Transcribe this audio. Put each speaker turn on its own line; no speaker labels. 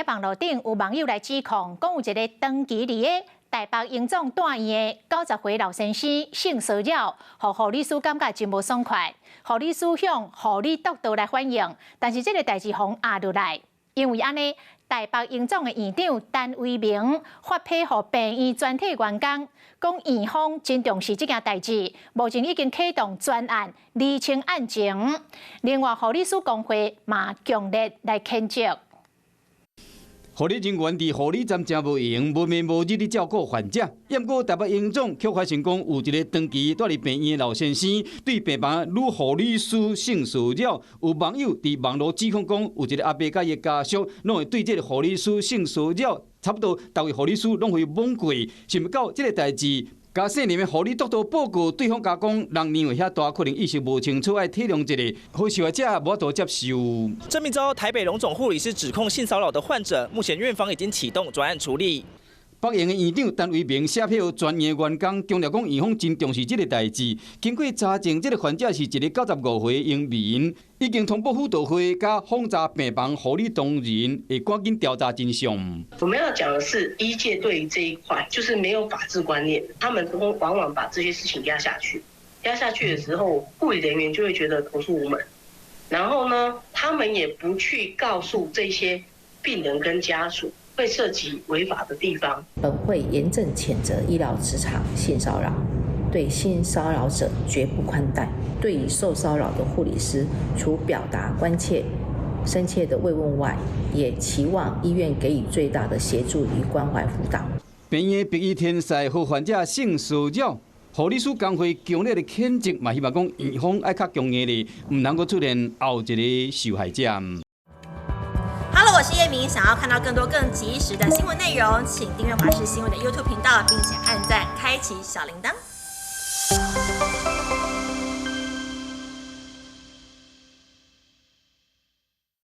網路頂有網友來指控，講有一个長期佇咧台北榮總住院的90歲老先生性騷擾，予護理師感覺真無爽快。護理師向護理督導來反映，但是這个代誌予人壓落來，因為按呢，台北榮總的院長陳為民發批予病院全體員工，講院方真重視這件代誌，目前已經啟動專案釐清案情。另外，護理師公會嘛強烈來譴責。
護理人員佇護理站誠無閒，無眠無日咧照顧患者。毋過台北榮總卻發現講，有一个長期蹛佇病院的老先生，對病房女護理師性騷擾。有網友佇網路指控講，有一个阿伯佮伊家屬，攏會對這个護理師性騷擾，差不多逐位護理師攏會罔過。想欲到這个代誌，共姓林的護理督導報告，對方共講，人年歲遐大，可能意識無清楚，愛體諒一下，予受害者無法度接受。
這名遭台北榮總護理師指控性騷擾的患者，目前院方已經啟動專案處理。
北榮的院長陳為民寫批予全院員工，強調講院方真重視這个代誌。經過查證，這个患者是一个95歲的榮民，已經通報輔導會佮訪查病房護理同仁，會趕緊調查真相。
我們要講的是，醫界對於這一塊就是沒有法治觀念，他們都往往把這些事情壓下去，壓下去的時候，護理人員就會覺得投訴無門，然後呢，他們也不去告訴這些病人跟家屬會涉及違法的地方。
本會嚴正譴責醫療職場性騷擾，對性騷擾者絕不寬待。對於受騷擾的護理師，除表達關切、深切的慰問外，也期望醫院給予最大的協助與關懷輔導。
病院白衣天使予患者性騷擾，護理師工會強烈的譴責，嘛希望講院方愛較強硬咧，毋通閣出現後一个受害者。
Hello，我是葉明，想要看到更多更及時的新聞內容，請訂閱華視新聞的 YouTube 頻道，並且按讚，開啟小鈴鐺。